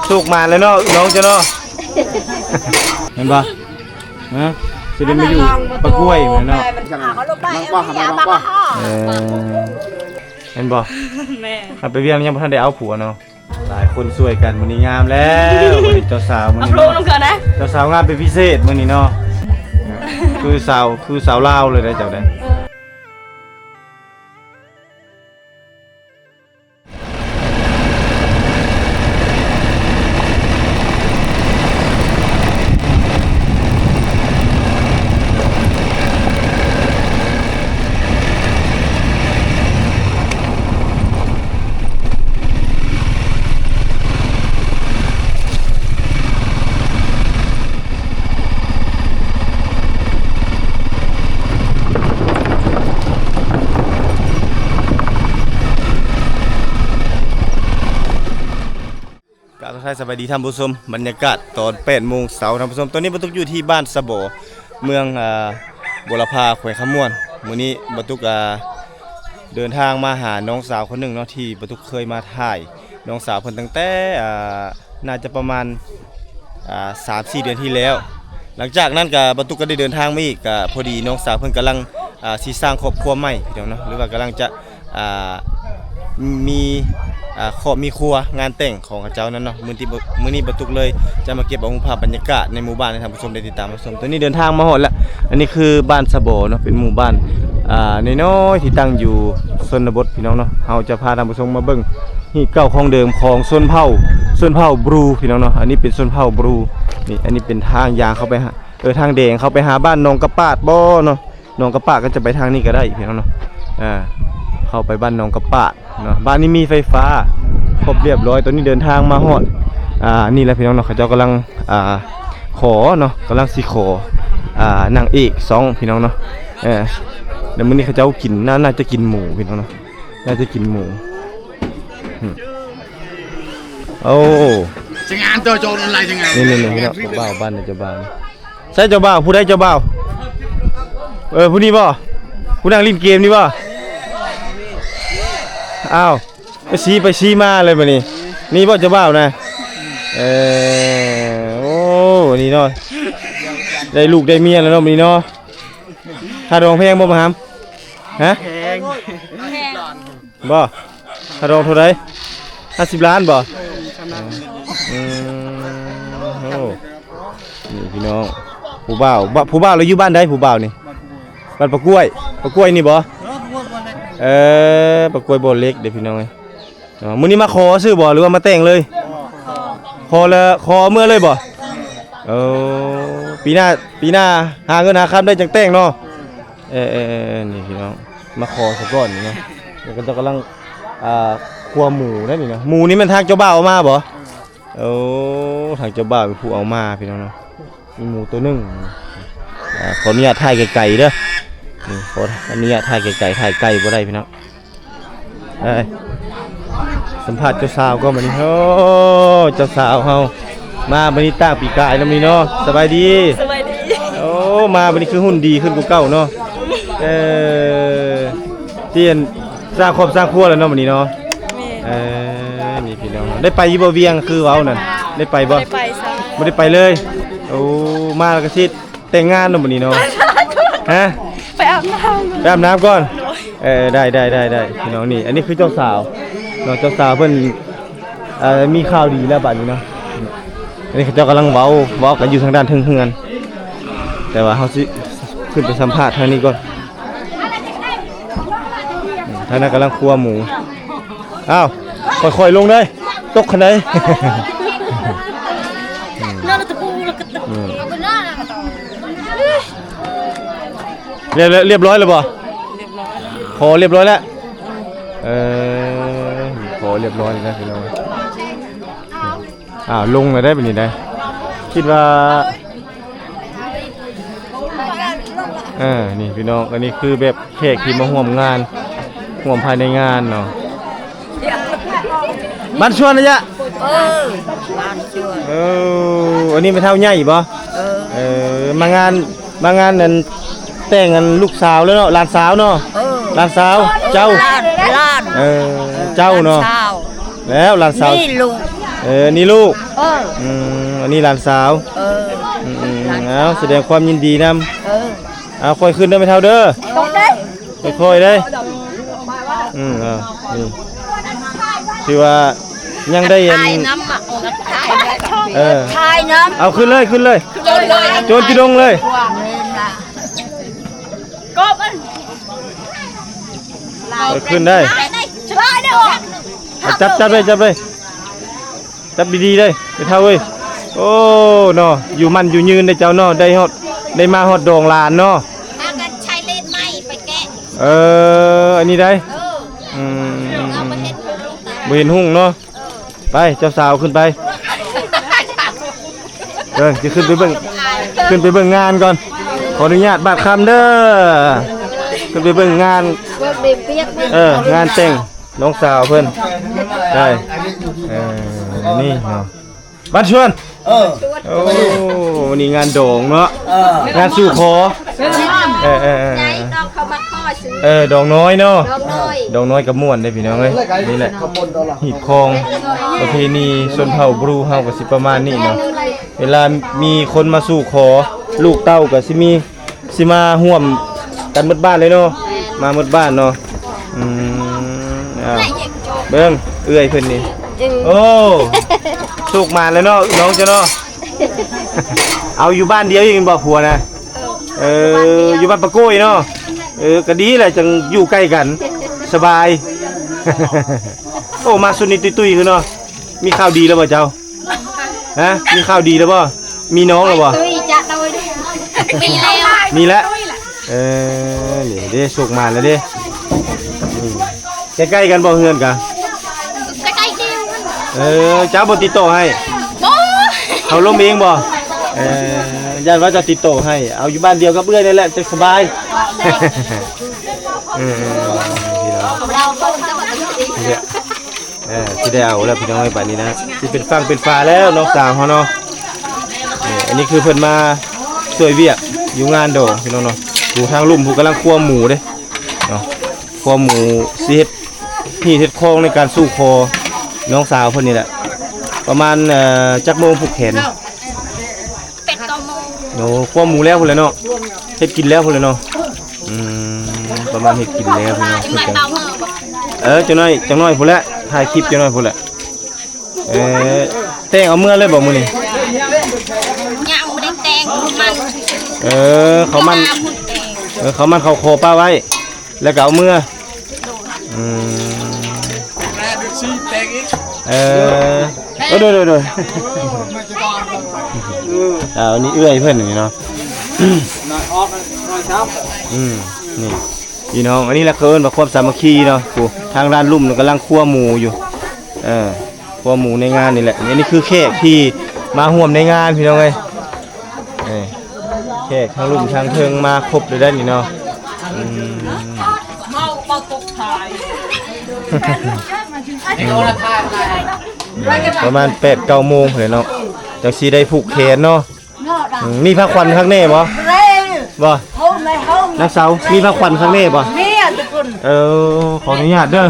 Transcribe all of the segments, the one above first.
ໂຊກມາແລ້ວເນາະ ນ້ອງເຈົ້າເນາະ ແມ່ນບໍ່? ຮະ ຊິໄດ້ມາຢູ່ປາກກ້ວຍແມ່ນເນາະ. ເອີ ແມ່ນບໍ່? ແມ່ນ. ຄັນໄປວຽງຍັງບໍ່ທັນໄດ້ເອົາຜົວເນາະ. ຫຼາຍຄົນຊ່ວຍກັນ ມື້ນີ້ງາມແລ້ວ ມື້ນີ້ເຈົ້າສາວ ມື້ນີ້ເນາະ ເຈົ້າສາວງາມເປັນພິເສດມື້ນີ້ເນາະ. ຄືສາວ ຄືສາວລາວເລີຍເດ້ເຈົ້າເດ້. ກາບທັກທາຍສະບາຍດີທ່ານຜູ້ຊົມ, ບັນຍາກາດຕອນແປດໂມງເຊົ້າ ທ່ານຜູ້ຊົມ. ຕອນນີ້ບ່າວຕຸກຢູ່ທີ່ບ້ານສະບໍ ເມືອງ ອ່າ ບົວລະພາ ແຂວງຄຳມ່ວນ. ມື້ນີ້ບ່າວຕຸກ ອ່າ ເດີນທາງມາຫານ້ອງສາວຄົນໜຶ່ງເນາະ ທີ່ບ່າວຕຸກເຄີຍມາຖ່າຍນ້ອງສາວເພິ່ນຕັ້ງແຕ່ ອ່າ ໜ້າຈະປະມານ ອ່າ ສາມສີ່ເດືອນທີ່ແລ້ວ. ຫຼັງຈາກນັ້ນກະບ່າວຕຸກກະໄດ້ເດີນທາງມາອີກ ກະພໍດີນ້ອງສາວເພິ່ນກຳລັງ ອ່າ ຊິສ້າງຄອບຄົວໃໝ່ ພີ່ນ້ອງເນາະ ຫຼືວ່າກຳລັງຈະ ອ່າ ມີ ອ່າ ຄອບມີຄົວ ງານແຕ່ງຂອງເຂົາເຈົ້ານັ້ນເນາະ. ມື້ທີ່ ມື້ນີ້ບ່າວຕຸກເລີຍຈະມາເກັບເອົາຮູບພາບບັນຍາກາດໃນໝູ່ບ້ານໃຫ້ທ່ານຜູ້ຊົມໄດ້ຕິດຕາມຮັບຊົມ. ຕອນນີ້ເດີນທາງມາຮອດແລ້ວ. ອັນນີ້ຄືບ້ານສະບໍເນາະ ເປັນໝູ່ບ້ານ ອ່າ ນ້ອຍໆ ທີ່ຕັ້ງຢູ່ຊົນນະບົດ ພີ່ນ້ອງເນາະ. ເຮົາຈະພາທ່ານຜູ້ຊົມມາເບິ່ງຮີດເກົ່າຂອງເດີມຂອງຊົນເຜົ່າ ຊົນເຜົ່າບຣູ ພີ່ນ້ອງເນາະ. ອັນນີ້ເປັນຊົນເຜົ່າບຣູ. ນີ້ ອັນນີ້ເປັນທາງຍ່າງເຂົ້າໄປຫາ ເອີ ທາງແດງເຂົ້າໄປຫາບ້ານໜອງກະປາດບໍເນາະ. ໜອງກະປາດກໍຈະໄປທາງນີ້ກໍໄດ້ ພີ່ນ້ອງເນາະ. ອ່າ ເຂົ້າໄປບ້ານໜອງກະປາດເນາະ. ບ້ານນີ້ມີໄຟຟ້າຄົບຮຽບຮ້ອຍ. ຕອນນີ້ເດີນທາງມາຮອດ ອ່າ ນີ້ແຫຼະ ພີ່ນ້ອງເນາະ. ເຂົາເຈົ້າກຳລັງ ອ່າ ຂໍເນາະ ກຳລັງຊິຂໍ ອ່າ ນາງເອກສອງ ພີ່ນ້ອງເນາະ. ເອີ ແລ້ວມື້ນີ້ເຂົາເຈົ້າກິນ ໜ້າ ໜ້າຈະກິນໝູ ພີ່ນ້ອງເນາະ ໜ້າຈະກິນໝູ. ໂອ້ ຈະງານເຈົ້າໂຈນອອນລາຍຈະງານ ນີ້ໆ ພີ່ນ້ອງ ເຈົ້າບ່າວ ບ້ານນີ້ເຈົ້າບ່າວ. ໃສເຈົ້າບ່າວ? ຜູ້ໃດເຈົ້າບ່າວ? ເອີ ຜູ້ນີ້ບໍ່? ຜູ້ນັ່ງຫຼິ້ນເກມນີ້ບໍ່? ອ້າວ ໄປຊີ້ໄປຊີ້ມາເລີຍບາດນີ້. ນີ້ບໍ່ເຈົ້າບ່າວນະ? ເອີ ໂອ້ ນີ້ເນາະ ໄດ້ລູກໄດ້ເມຍແລ້ວເນາະບາດນີ້ເນາະ. ຄ່າດອງແພງບໍ່ ມະຫາມ? ຮະ? ແພງ ແພງ. ບໍ່? ຄ່າດອງເທົ່າໃດ? ຫ້າສິບລ້ານບໍ່? ເອີ ປະມານນັ້ນແຫຼະ. ອືມ ໂອ້ ນີ້ພີ່ນ້ອງ ຜູ້ບ່າວ ຜູ້ບ່າວລາວຢູ່ບ້ານໃດ ຜູ້ບ່າວນີ້? ບ້ານປາກ້ວຍ ປາກ້ວຍນີ້ບໍ່? ເອີ ປາກ້ວຍບໍ່ເຫຼັກເດ້ພີ່ນ້ອງເອີຍ. ມື້ນີ້ມາຂໍຊື່ບໍ່ ຫຼືວ່າມາແຕ່ງເລີຍ? ຂໍ ຂໍແລ້ວຂໍເມືອເລີຍບໍ່? ເອີ ປີໜ້າ ປີໜ້າຫາເງິນຫາຄຳໄດ້ຈັ່ງແຕ່ງເນາະ. ເອີ ເອີ ເອີ ນີ້ພີ່ນ້ອງ ມາຂໍສາກ່ອນນີ້ເນາະ. ນີ້ເຂົາເຈົ້າກຳລັງ ອ່າ ຄົວໝູໄດ໋ນີ້ເນາະ. ໝູນີ້ແມ່ນທາງເຈົ້າບ່າວເອົາມາບໍ່? ໂອ້ ທາງເຈົ້າບ່າວເປັນຜູ້ເອົາມາພີ່ນ້ອງເນາະ. ມີໝູໂຕໜຶ່ງ. ອ່າ ຂໍອະນຸຍາດຖ່າຍໄກໆເດີ. ນີ້ ຂໍອະນຸຍາດຖ່າຍໄກໆ ຖ່າຍໃກ້ບໍ່ໄດ້ພີ່ນ້ອງ. ເອີຍ ສຳພາດເຈົ້າສາວກ່ອນບາດນີ້. ໂອ້ ເຈົ້າສາວເຮົາມາບາດນີ້ຕ່າງປີກາຍນຳນີ້ເນາະ. ສະບາຍດີ ສະບາຍດີ. ໂອ້ ມາບາດນີ້ຄືຫຸ່ນດີຂຶ້ນກວ່າເກົ່າເນາະ. ເອີ ປ່ຽນສ້າງຄອບສ້າງຄົວແລ້ວເນາະບາດນີ້ເນາະ. ແມ່ນ. ເອີ ນີ້ພີ່ນ້ອງ ໄດ້ໄປຢູ່ບໍ່ວຽງຄືເວົ້ານັ້ນ? ໄດ້ໄປບໍ່? ບໍ່ໄດ້ໄປຊ້ຳ ບໍ່ໄດ້ໄປເລີຍ. ໂອ້ ມາແລ້ວກໍຊິ ແຕ່ງງານເນາະມື້ນີ້ເນາະ. ຮະ? ໄປອາບນ້ຳ ໄປອາບນ້ຳກ່ອນ. ໂດຍ. ເອີ ໄດ້ໆໆໆ ພີ່ນ້ອງ. ນີ້ ອັນນີ້ຄືເຈົ້າສາວເນາະ ເຈົ້າສາວເພິ່ນ ເອີ ມີຂ່າວດີແລ້ວບາດນີ້ເນາະ. ອັນນີ້ເຂົາເຈົ້າກຳລັງເວົ້າ ເວົ້າກັນຢູ່ທາງດ້ານເທິງເຮືອນ ແຕ່ວ່າເຮົາຊິຂຶ້ນໄປສຳພາດທາງນີ້ກ່ອນ. ທາງນັ້ນກຳລັງຄົວໝູ. ອ້າວ ຄ່ອຍໆລົງເດີ ຕົກຄັນໃດ. ອືມ ແລ້ວ ແລ້ວ ຮຽບຮ້ອຍແລ້ວບໍ່? ຮຽບຮ້ອຍແລ້ວ ຂໍຮຽບຮ້ອຍແລ້ວ. ເອີ ຂໍຮຽບຮ້ອຍແລ້ວພີ່ນ້ອງ. ອ້າວ ລົງແລ້ວໄດ໋ບາດນີ້ໄດ໋ ຄິດວ່າ ເອີ ນີ້ພີ່ນ້ອງ ອັນນີ້ຄືແບບແຂກທີ່ມາຮ່ວມງານ ຮ່ວມພາຍໃນງານເນາະ. ບ້ານຊວນນະຍະ? ເອີ ບ້ານຊວນ. ເອີ ອັນນີ້ແມ່ເຖົ້າໃຫຍ່ບໍ່? ເອີ ເອີ ມາງານ ມາງານອັນ ແຕ່ງອັນລູກສາວແລ້ວເນາະ ຫຼານສາວເນາະ. ເອີ ຫຼານສາວເຈົ້າ ຫຼານ ຫຼານ. ເອີ ເອີ ເຈົ້າເນາະ ຫຼານສາວ. ແລ້ວຫຼານສາວ ນີ້ລູກ. ເອີ ນີ້ລູກ ເອີ ອືມ ອັນນີ້ຫຼານສາວ ເອີ ອືມ ເອົາ ສະແດງຄວາມຍິນດີນຳ ເອີ ເອົາ ຄ່ອຍຂຶ້ນເດີແມ່ເຖົ້າເດີ ຕ້ອງໄດ້ ຄ່ອຍໆເດີ ອືມ ເອົາ ນີ້ ຖືວ່າຍັງໄດ້ອັນ ຖ່າຍນຳ ເອີ ຖ່າຍນຳ ເອົາ ຂຶ້ນເລີຍ ຂຶ້ນເລີຍ ໂຈນກິດດົງເລີຍ ກໍມັນ ເອົາ ຂຶ້ນໄດ້ ໄດ້ ໄດ້ ໄດ້ ຈັບ ຈັບໄດ້ ຈັບໄດ້ ຈັບດີໆເດີ ແມ່ເຖົ້າເອີຍ ໂອ້ ເນາະ ຢູ່ໝັ້ນຢູ່ຍືນເດີເຈົ້າເນາະ ໄດ້ຮອດ ໄດ້ມາຮອດດອງຫຼານເນາະ ພາກັນໃຊ້ເລນໃໝ່ໄປແກະ ເອີ ອັນນີ້ໄດ ເອີ ອືມ ເອົາ ບໍ່ເຫັນຫຸ່ງເນາະ ເອີ ໄປ ເຈົ້າສາວຂຶ້ນໄປ ເອີ ຊິຂຶ້ນໄປເບິ່ງ ຂຶ້ນໄປເບິ່ງງານກ່ອນ ຂໍອະນຸຍາດບາດຄຳເດີ ຂຶ້ນໄປເບິ່ງງານ ເອີ ງານແຕ່ງ ນ້ອງສາວເພິ່ນ ໄດ້ ເອີ ນີ້ເນາະ ບ້ານຊວນ ເອີ ໂອ້ ນີ້ງານດອງເນາະ ເອີ ງານສູ່ຂໍ ເອີ ເອີ ເອີ ໃຫຍ່ ນ້ອງເຂົາມາຂໍຊື້ ເອີ ດອງນ້ອຍເນາະ ດອງນ້ອຍ ດອງນ້ອຍກໍມ່ວນເດ້ພີ່ນ້ອງເອີຍ ນີ້ແຫຼະ ຮີດຄອງ ປະເພນີຊົນເຜົ່າບຣູເຮົາກໍຊິປະມານນີ້ເນາະ ເວລາມີຄົນມາສູ່ຂໍ ລູກເຕົ້າກໍຊິມີ ຊິມາຮ່ວມກັນໝົດບ້ານເລີຍເນາະ ມາໝົດບ້ານເນາະ ອືມ ອ້າວ ເບິ່ງເອື້ອຍເພິ່ນນີ້ ໂອ້ ໂຊກໝານແລ້ວເນາະ ນ້ອງເຈົ້າເນາະ ເອົາ ຢູ່ບ້ານດຽວອີກແມ່ນບໍ່ຜົວນະ ເອີ ຢູ່ບ້ານປາໂກ້ຍເນາະ ເອີ ກໍດີແຫຼະ ຈັ່ງຢູ່ໃກ້ກັນ ສະບາຍ ໂອ້ ມາຊຸດນີ້ຕຸ້ຍໆຄືເນາະ ມີຂ່າວດີແລ້ວບໍ່ເຈົ້າ? ຮະ ມີຂ່າວດີແລ້ວບໍ່? ມີນ້ອງແລ້ວບໍ່? ຕຸ້ຍຈະໂດຍ ມີແລ້ວ ມີແລ້ວ ເອີ ນີ້ເດ້ ໂຊກມາແລ້ວເດ້ ອືມ ໃກ້ໆກັນບໍ່ເຮືອນກະ? ໃກ້ໆກັນ ເອີ ເຈົ້າບໍ່ຕິດຕໍ່ໃຫ້? ບໍ່ ເຂົາລົມເອງບໍ່? ເອີ ຢ້ານວ່າຈະຕິດຕໍ່ໃຫ້ ເອົາຢູ່ບ້ານດຽວກັບເອື້ອຍນີ້ແຫຼະ ຈະສະບາຍ ເອີ ເອີ ເອີ ເອີ ຊິໄດ້ເອົາແລ້ວພີ່ນ້ອງເອີຍ ບາດນີ້ນະ ຊິເປັນຝັ່ງເປັນຝາແລ້ວນ້ອງສາວເຮົາເນາະ ນີ້ ອັນນີ້ຄືເພິ່ນມາຊ່ວຍວຽກຢູ່ງານດອງພີ່ນ້ອງເນາະ ຜູ້ທາງລຸ່ມຜູ້ກຳລັງຄົວໝູເດ້ເນາະ ຄົວໝູຊິເຮັດຮີດເຮັດຄອງໃນການສູ່ຂໍນ້ອງສາວເພິ່ນນີ້ແຫຼະ ປະມານ ເອີ ຈັກໂມງຜູກແຂນ? ແປດເກົ້າໂມງ ໂອ້ ຄົວໝູແລ້ວພຸ້ນແຫຼະເນາະ ເຮັດກິນແລ້ວພຸ້ນແຫຼະເນາະ ອືມ ປະມານເຮັດກິນແລ້ວພີ່ນ້ອງ ເອີ ຈັກໜ້ອຍ ຈັກໜ້ອຍພຸ້ນແຫຼະ ຖ່າຍຄລິບຈັກໜ້ອຍພຸ້ນແຫຼະ ເອີ ແຕ່ງເອົາເມືອເລີຍບໍ່ມື້ນີ້? ຍັງບໍ່ໄດ້ແຕ່ງ ມັນ ເອີ ເຂົາມັນ ເອີ ເຂົາມັນເຂົາຂໍປະໄວ້ ແລ້ວກໍເອົາເມືອ ອືມ ເອີ ໂດຍ ໂດຍ ໂດຍ ອ່າ ອັນນີ້ເອື້ອຍເພິ່ນນີ້ເນາະ ອືມ ນີ້ ພີ່ນ້ອງ ອັນນີ້ແຫຼະເຂົາເອີ້ນວ່າຄວາມສາມັກຄີເນາະ ຜູ້ທາງດ້ານລຸ່ມກຳລັງຄົວໝູຢູ່ ເອີ ຄົວໝູໃນງານນີ້ແຫຼະ ອັນນີ້ຄືແຂກທີ່ມາຮ່ວມໃນງານ ພີ່ນ້ອງເອີຍ ເອີ ແຂກທາງລຸ່ມທາງເທິງມາຄົບເລີຍໄດ໋ນີ້ເນາະ ອືມ ເມົາເປົ່າຕົກຂາຍ ອືມ ປະມານແປດເກົ້າໂມງພຸ້ນແຫຼະເນາະ ຈັ່ງຊິໄດ້ຜູກແຂນເນາະ ອືມ ມີພາຂວັນຄັກແນ່ບໍ່? ບໍ່ ນາງສາວ ມີພາຂວັນຄັກແນ່ບໍ່? ມີ ເອີ ຂໍອະນຸຍາດເດີ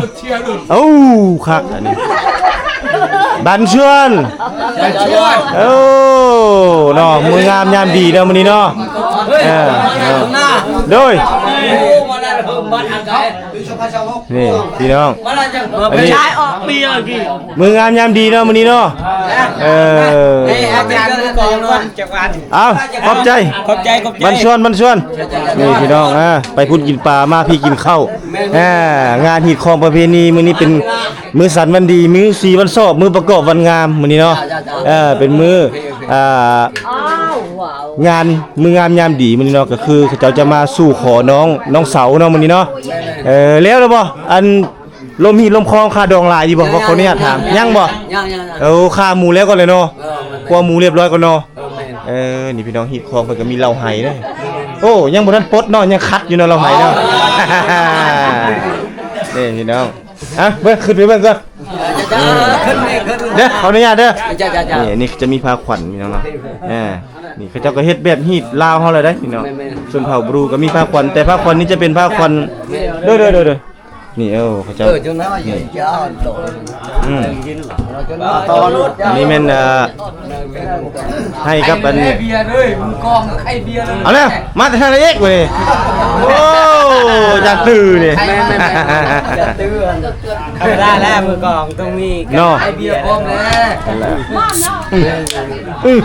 ໂອ້ ຄັກອັນນີ້ ບັນຊວນ ເອີ ເນາະ ມື້ງາມຍາມດີເນາະ ມື້ນີ້ເນາະ ເອີ ໂດຍ ນີ້ພີ່ນ້ອງ ອັນນີ້ ມື້ງາມຍາມດີເນາະ ມື້ນີ້ເນາະ ເອີ ເອົາ ຂອບໃຈ ຂອບໃຈ ຂອບໃຈ ບັນຊວນ ບັນຊວນ ນີ້ພີ່ນ້ອງ ອ່າ ໄປພຸ້ນກິນປາ ມາພີ້ກິນເຂົ້າ ແມ່ນ ອ່າ ງານຮີດຄອງປະເພນີ ມື້ນີ້ເປັນມື້ສັນວັນດີ ມື້ສີວັນຊອບ ມື້ປະກອບວັນງາມ ມື້ນີ້ເນາະ ເອີ ເປັນມື້ ອ່າ ງານ ມື້ງາມຍາມດີ ມື້ນີ້ເນາະ ກໍຄືເຂົາເຈົ້າຈະມາສູ່ຂໍນ້ອງ ນ້ອງເສົາເນາະ ມື້ນີ້ເນາະ ເອີ ແລ້ວ ແລ້ວບໍ່? ອັນ ລົມຮີດລົມຄອງຄ່າດອງຫຼາຍຢູ່ບໍ່? ຂໍອະນຸຍາດຖາມ ຍັງບໍ່? ຍັງໆໆ ເອົາ ຂ້າໝູແລ້ວກ່ອນເລີຍເນາະ ເອີ ຄົວໝູລຽບຮ້ອຍກ່ອນເນາະ ເອີ ແມ່ນ ເອີ ນີ້ພີ່ນ້ອງ ຮີດຄອງເພິ່ນກໍມີເຫຼົ້າໄຫເດ້ ໂອ້ ຍັງບໍ່ທັນປົດເນາະ ຍັງຂັດຢູ່ເນາະ ເຫຼົ້າໄຫເນາະ ອໍ ນີ້ພີ່ນ້ອງ ອ່ະ ເບິ່ງ ຂຶ້ນໄປເບິ່ງກ່ອນ ເດີ ຂໍອະນຸຍາດເດີ ນີ້ ນີ້ຈະມີພາຂວັນພີ່ນ້ອງເນາະ ອ່າ ນີ້ເຂົາເຈົ້າກໍເຮັດແບບຮີດລາວເຮົາເລີຍເດ້ພີ່ນ້ອງ ແມ່ນໆ ຊົນເຜົ່າບຣູກໍມີພາຂວັນ ແຕ່ພາຂວັນນີ້ຈະເປັນພາຂວັນ ໂດຍໆໆ ນີ້ ເອີ ເຂົາເຈົ້າ ເອີ ຈົນວ່າ ນີ້ ອືມ ອັນນີ້ແມ່ນ ເອີ ໃຫ້ກັບອັນ ໃຫ້ເບຍເລີຍ ມືກອງໃຫ້ເບຍເລີຍ ເອົາແລ້ວ ມາແຕ່ທາງໃດອີກມື້ນີ້ ໂອ້ ຈານຕື້ນີ້ ແມ່ນໆໆ ຈານຕື້ ທຳມະດາແລ້ວ ມືກອງຕ້ອງມີ ເນາະ ໃຫ້ເບຍພ້ອມແລ້ວ ອືມ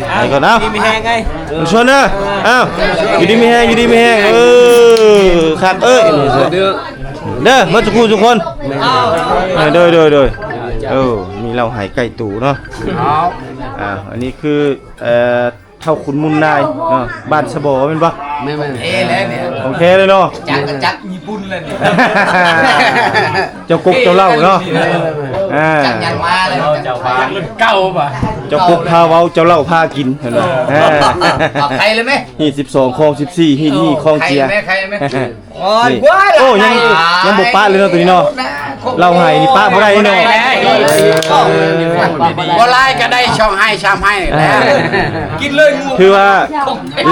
ໄປກ່ອນເນາະ ດີມີແຮງໄງ ຊວນເດີ ເອົ້າ ຢູ່ດີມີແຮງ ຢູ່ດີມີແຮງ ເອີ ຄັກເອີຍ ເດີ ໝົດທຸກຜູ້ທຸກຄົນ ເອີ ໂດຍ ໂດຍ ໂດຍ ເອີ ມີເຫຼົ້າໄຫໃກ້ຕູ້ເນາະ ເອົາ ອ່າ ອັນນີ້ຄື ເອີ ເຖົ້າຂຸນມູນນາຍເນາະ ບ້ານສະບໍແມ່ນບໍ່? ແມ່ນໆ ເອີ ແລ້ວນີ້ ຂອງແທ້ເລີຍເນາະ ຈັກ ຈັກຍີ່ປຸ່ນເລີຍນີ້ ເຈົ້າກົກເຈົ້າເຫຼົ້າເນາະ ເອີ ອ່າ ຈັກຍັງມາເລີຍ ເຈົ້າພາ ເຈົ້າເກົ່າບໍ່? ເຈົ້າກົກພາເວົ້າ ເຈົ້າເຫຼົ້າພາກິນ ເຫັນບໍ່? ເອີ ເອົາໄຂ່ເລີຍແມະ ຮີດສິບສອງ ຄອງສິບສີ່ ຮີດ ເອີ ຮີດຄອງເຈຍ ໄຂ່ແມະ ໄຂ່ແມະ ນີ້ ໂອ້ຍ ຍັງ ຍັງບໍ່ປະເລີຍເນາະ ໂຕນີ້ເນາະ ເຫຼົ້າໄຫນີ້ປະບໍ່ໄດ້ເນາະ ບໍ່ຫຼາຍກໍໄດ້ສອງໄຮ່ສາມໄຮ່ແຫຼະ ອ່າ ກິນເລີຍ ຖືວ່າ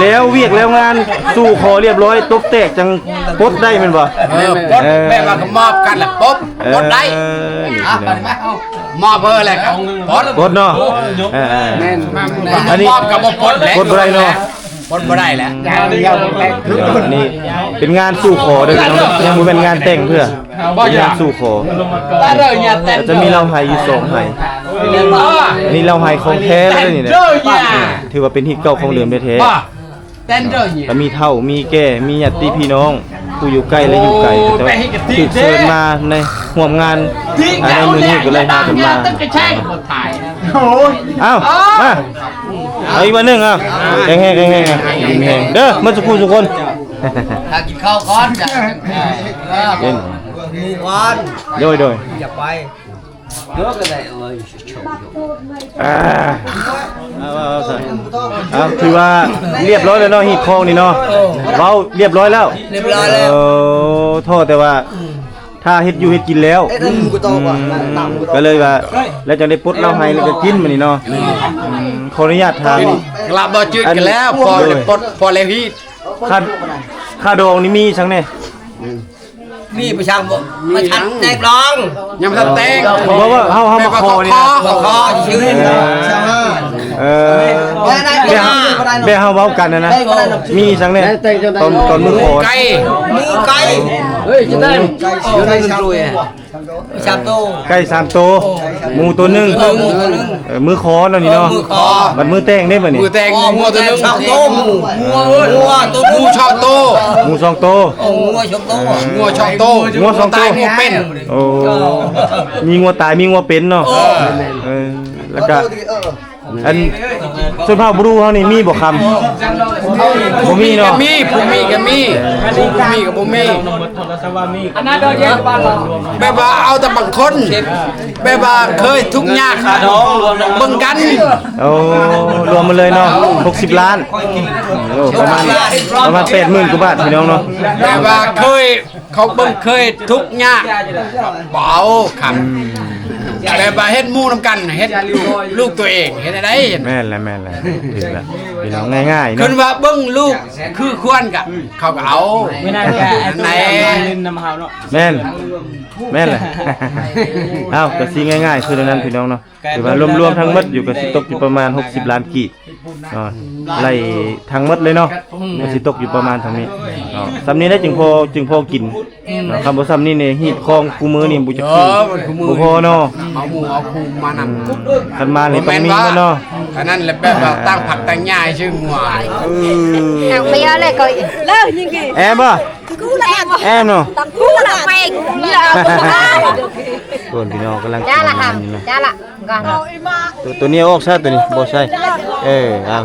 ແລ້ວວຽກແລ້ວງານ ສູ່ຂໍລຽບຮ້ອຍ ຕົບແຕກ ຈັ່ງປົດໄດ້ແມ່ນບໍ່? ເອີ ປົດ ເອີ ແບບວ່າກໍມອບກັນລະປົດ ເອີ ປົດໄດ້ ນີ້ພີ່ນ້ອງ ມອບເພິ່ນແລ້ວກໍປົດ ປົດເນາະ ເອີ ເອີ ແມ່ນ ອັນນີ້ ມອບກໍບໍ່ປົດແຫຼະ ປົດບໍ່ໄດ້ເນາະ ປົດບໍ່ໄດ້ແຫຼະ ອືມ ອັນນີ້ເປັນງານສູ່ຂໍເດີພີ່ນ້ອງ ຍັງບໍ່ແມ່ນງານແຕ່ງເທື່ອ ເປັນງານສູ່ຂໍ ຈະມີເຫຼົ້າໄຫຢູ່ສອງໄຫ ອັນນີ້ເຫຼົ້າໄຫຂອງແທ້ເລີຍນີ້ນະ ຖືວ່າເປັນຮີດເກົ່າຂອງເດີມແທ້ໆ ກໍມີເຖົ້າ ມີແກ່ ມີຍາດຕິພີ່ນ້ອງ ຜູ້ຢູ່ໃກ້ ແລະ ຢູ່ໄກ ເຂົາເຈົ້າຖືກເຊີນມາໃນຮ່ວມງານ ອ່າ ໃນມື້ນີ້ກໍເລີຍພາກັນມາ ເອົ້າ ມາ ເອົາອີກບາດໜຶ່ງ ເອົາ ແຂງແຮງ ແຂງແຮງ ແຂງແຮງເດີ ໝົດທຸກຜູ້ທຸກຄົນ ຖ້າກິນເຂົ້າກ່ອນ ກິນ ໝູ່ກ່ອນ ໂດຍ ໂດຍ ຢ່າໄປ ອ່າ ເອົາ ເອົາ ເອົາ ຖືວ່າລຽບຮ້ອຍແລ້ວເນາະ ຮີດຄອງນີ້ເນາະ ເວົ້າລຽບຮ້ອຍແລ້ວ ລຽບຮ້ອຍແລ້ວ ໂອ້ ທໍ້ແຕ່ວ່າ ຖ້າເຮັດຢູ່ເຮັດກິນແລ້ວ ເຮັດໃຫ້ໝູ່ກໍຕ້ອງວ່າ ອືມ ກໍເລີຍວ່າ ແລ້ວຈັ່ງໄດ້ປົດເຫຼົ້າໄຫ ແລ້ວກໍກິນມື້ນີ້ເນາະ ອືມ ຂໍອະນຸຍາດຖາມ ລາບບໍ່ຈືດກັນແລ້ວ ພໍແລ້ວປົດ ພໍແລ້ວຮີດ ຄ່າ ຄ່າດອງນີ້ມີສັງແດ່? ມີປະຊາຊົນບໍ່ ມາທັນແຕກລອງ ຍັງບໍ່ທັນແຕກ ບໍ່ວ່າເຮົາ ເຮົາມາຂໍນີ້ນະ ຂໍ ຂໍຊື່ ເອີ ແບບ ແບບເຮົາເວົ້າກັນນະນະ ມີສັງແດ່ ຕອນ ຕອນມື້ຂໍ ໄກ່ ໝູ່ໄກ່ ເຮີ້ຍ ຈະໄດ້ ໄກ່ສາມໂຕ ໄກ່ສາມໂຕ ໝູ່ໂຕໜຶ່ງ ເອີ ມື້ຂໍເນາະນີ້ເນາະ ເອີ ມື້ຂໍ ບັດມື້ແຕ່ງເດ້ບັດນີ້ ມື້ແຕ່ງ ອໍ ງົວໂຕໜຶ່ງ ສອງໂຕ ໝູ່ ງົວ ງົວໂຕໜຶ່ງ ໝູ່ສອງໂຕ ໝູ່ສອງໂຕ ເອີ ງົວສອງໂຕ ເອີ ງົວສອງໂຕ ງົວສອງໂຕ ຕາຍງົວເປັນ ໂອ້ ມີງົວຕາຍ ມີງົວເປັນເນາະ ເອີ ເອີ ແລ້ວກະ ອັນຊົນເຜົ່າບຣູເຮົານີ້ມີບໍ່ຄຳ? ບໍ່ມີເນາະ ມີ ຜູ້ມີກໍມີ ຜູ້ບໍ່ມີກໍບໍ່ມີ ແບບວ່າເອົາແຕ່ບາງຄົນ ແບບວ່າເຄີຍທຸກຍາກເບິ່ງກັນ ໂອ້ ລວມໝົດເລີຍເນາະ ຫົກສິບລ້ານ ໂອ້ ປະມານ ປະມານແປດໝື່ນກວ່າບາດ ພີ່ນ້ອງເນາະ ແບບວ່າເຄີຍ ເຂົາເບິ່ງເຄີຍທຸກຍາກ ບໍ່ເອົາຄຳ ອືມ ແບບວ່າເຮັດໝູ່ນຳກັນ ເຮັດລູກຕົວເອງ ເຮັດແນວໃດ? ແມ່ນແຫຼະ ແມ່ນແຫຼະ ຖືກລະ ພີ່ນ້ອງ ງ່າຍໆເນາະ ເພິ່ນວ່າເບິ່ງລູກຄືຄວນກະ ເຂົາກະເອົາ ແມ່ນ ແມ່ນແຫຼະ ເອົ້າ ກະຊິງ່າຍໆ ຄືແນວນັ້ນ ພີ່ນ້ອງເນາະ ຖືວ່າລວມໆທັງໝົດຢູ່ ກະຊິຕົກຢູ່ປະມານຫົກສິບລ້ານກີບ ເນາະ ໄລ່ທັງໝົດເລີຍເນາະ ອືມ ກໍຊິຕົກຢູ່ປະມານສ່ຳນີ້ເນາະ ສ່ຳນີ້ແຫຼະຈຶ່ງພໍ ຈຶ່ງພໍກິນ ອືມ ເນາະ ຄັນບໍ່ສ່ຳນີ້ນີ້ ຮີດຄອງຄູ່ມື້ນີ້ບໍ່ຈັກ ເອີ ບໍ່ພໍເນາະ ເອົາໝູ່ເອົາຄູ່ມານຳ ອືມ ຄັນມານີ້ຕ້ອງມີໝົດເນາະ ອັນນັ້ນແຫຼະແບບວ່າ ອ່າ ຕັ້ງຜັກຕັ້ງຫຍ້າຊື່ງົວ ເອີ ແອບບໍ່? ກູລະແອບ ແອບເນາະ ກູລະແປງ ເພິ່ນພີ່ນ້ອງກຳລັງກິນອັນນີ້ນະ ໂຕ ໂຕນີ້ເອົາອອກຊະ ໂຕນີ້ບໍ່ໃສ່ ເອີ ເອົາ